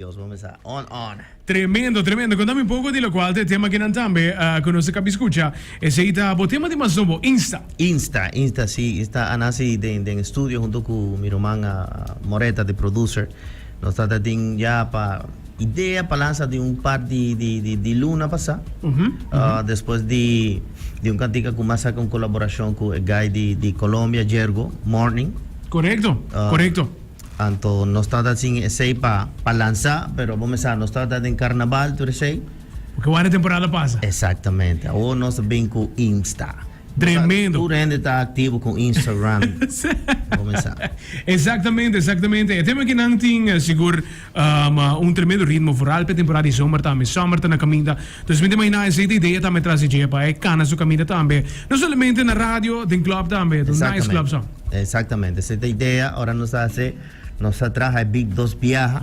Dios bo mesa on on. Tremendo, tremendo. Contame un poco di locual ta e tema kinan tambe cu nos a cabi scucha. Esey ta bo tema di mas nobo, Insta. Insta, Insta si, Insta a naci den den studio hunto cu mi ruman Moreta de producer. Nos ta ta tin ya pa idea pa lansa di un par di di di di luna pasa. Despues di di un cantica cu mas saca un colaboracion cu e guy di di Colombia, Jergo, Morning. Corecto, corecto. Anto nos tabata sin esey pa pa lansa, pero bo mesa nos tabata den carnaval tur esey. Porque wanda temporada pasa. Exactamente. Awor nos ta bin cu Insta. Tremendo. Tur hende ta activo cu Instagram. Bo mesa. Exactamente, exactamente. E tema kinan tin sigur un tremendo ritmo vooral p'e temporada di zomer tambe. Summer ta na caminda. Dus mi ta imagina esey ta idea tambe tras di dje pa e cana su caminda tambe. No solamente na radio, den club tambe. Ta un nice club song. Exactamente, esey ta idea, ora nos a hace, nos a traha e beat dos biaha,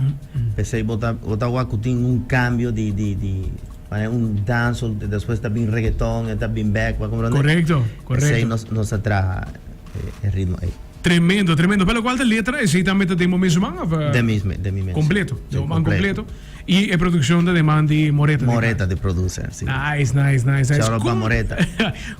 p'esey bo ta bo ta wak cu tin un cambio di di di manera un dancehall, despues ta bin reggaeton, e ta bin back, bo a comprende? Correcto, correcto. P'esey nos nos a traha e ritmo ey. Tremendo, tremendo. Pero cual ta letra? Esey tambe ta den bo mes man of? Den mi den mi mes. Completo, den bo man completo. Y e produccion ta den man di Moreta. Moreta di producer, si. Nice, nice, nice, nice. Shout out pa Moreta.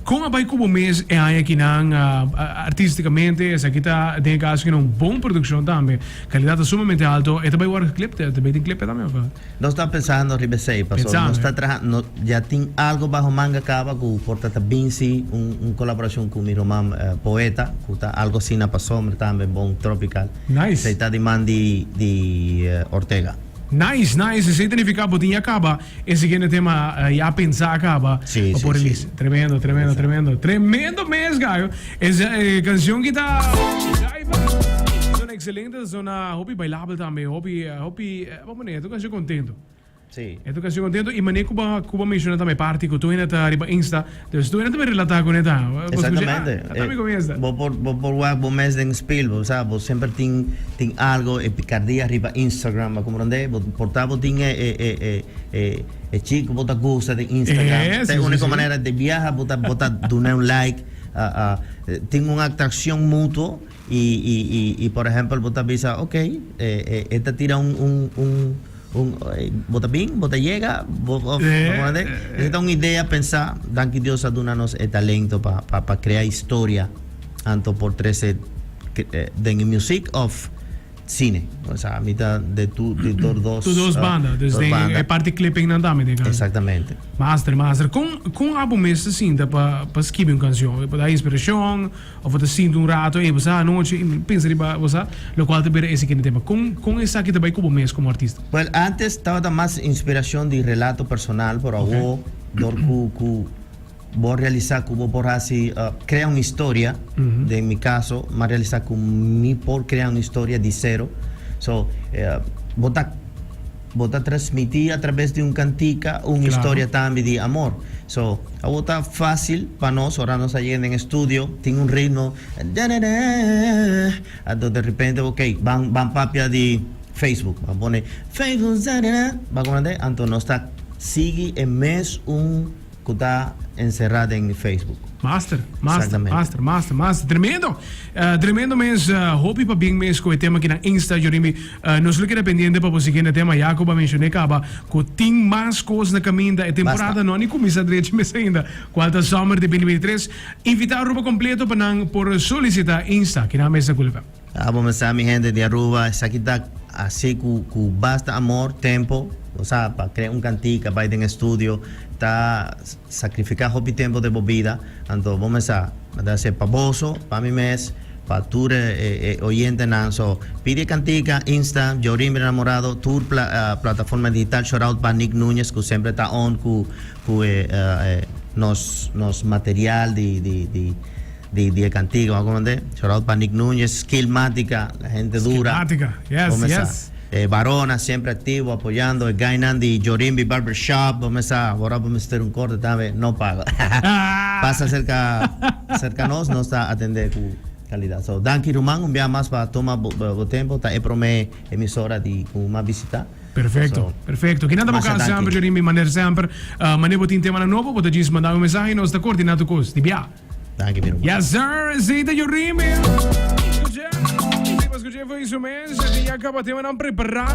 Con a bay cu bo mes e aña akinan artisticamente? Esaki ta den e caso kinan un bon produccion tambe. Calidad ta sumamente alto. E ta bay worde geclipt? Ta bay tin clip tambe of? Nos ta pensando riba esey, pasobra nos ta traha, no, ya tin algo bajo manga caba cu por ta ta binsi un un colaboracion cu mi ruman poeta, cu ta algo asina pa zomer tambe, bon tropical. Nice. Esey ta di man di di Ortega. Nice nice esey ta nifica bo tin ya caba e siguiente tema ya pensa a caba Sí, pa sí, por sí. release tremendo tremendo tremendo tremendo mes gallo es e cancion ki ta Jaiva zona excelente zona hopi bailabel tambe hopi hopi bo pone e ta un cancion contento. Sí. E ta un cancion contento y mane cu bo cu bo menciona tambe parti cu tur hende ta riba Insta dus tur hende ta relata cu ne ta bo scucha Exactamente. ah ta mi comienza. Bo por bo por wak bo mes den spil bo sa bo semper tin tin algo e picardia riba Instagram bo comprende bo por ta bo tin e e e e e e chico bo ta gusta den Instagram Eh, ta sí, e sí, unico sí. manera di biaha bo ta bo ta duna un like tin un atraccion mutuo y y y y por ehempel bo ta bisa ok e e e ta tira un un un Un, bo ta bin, bo ta yega, bo, bo, eh, eh, ta un idea pensa, danki Dios a duna nos e talento pa, pa, pa crea historia, anto por trece eh, den music of cine. O sea, mi ta de tu, de door dos. Tu dos banda, dus dos den banda. e parti clipping nan tambe den caso. Exactamente. Master, master, con, con abo mes ta sinta pa, pa skibi un cancion? Pa da inspiracion? Of bo ta sinti un rato, ey, bo sa anochi, y mi pensa riba, bo sa, locual ta bira e siguiente tema. Con, con esaki ta bay cu bo mes como artista? Well, antes tabata mas inspiracion di relato personal, pero awo dor cu, cu bo realisa cu bo por haci, crea un historia, den mi caso, m'a realisa cu mi por crea un historia di cero. So, bo ta. Bo ta transmití a traves di un kantika un historia tambe di amor. So, awor ta fásil pa nos ora nos a yega den estudio, tin un ritmo, dadadá, anto de repente, ok, ban ban papia di Facebook, ban pone Facebook, dadadá, bo a komprendé? Anto nos ta sigui e mes un. Cu ta encerra den Facebook. Master, master, master, master, master. Tremendo. Tremendo mes. Hopi pabien mes cu e tema aki na Insta, Jorimby. Nos lo keda pendiente pa bo siguiente tema. Ya cu bo a mencione caba cu tin mas cos na caminda. E temporada no a ni cuminsa drechi mes ainda, cual ta Summer di 2023. Invita Aruba completo pa nan por solicita Insta. Kina mes na Cool FM. Abo me sa mi hende di Aruba, esaki ta haci cu cu basta amor, tempo, bo sa, pa crea un cantica, bay den estudio, ta sacrifica hopi tempo den bo bida, anto bo me sa, mi ta haci pa boso, pa mi mes, pa tur e e oyentenan, so pidi e cantica, Insta, Jorimby Enamorado, tur plataforma digital, shout out pa Nick Nuñez cu semper ta on cu cu e nos nos material di di di. Di di e cantica bo a comprende? Shout out pa Nick Nuñez, Skillmatica, la gente dura. Skillmatica, yes, Bo mesa. yes. Eh, Barona siempre activo, apoyando. E guynan di Jorimby Barber Shop, bo mesa, ora bo mester un corte tambe, no paga. Pasa cerca, cerca nos, nos ta atende cu calidad. So, danki ruman, un bia mas pa tuma bo, bo tempo. Ta e prome emisora di cu m'a visita. Perfecto, So, perfecto. Kinan ta bo masha cas danki. semper, Jorimby, maner semper. Uh, mane bo tin temanan nobo, bo ta djis manda un mensahe, nos ta coordina tur cos. Di bia. Danki mi ruman. Yes sir, esey ta Jorimby. Scucha, esey pa scucha for su mes. Tin ya caba temanan prepara.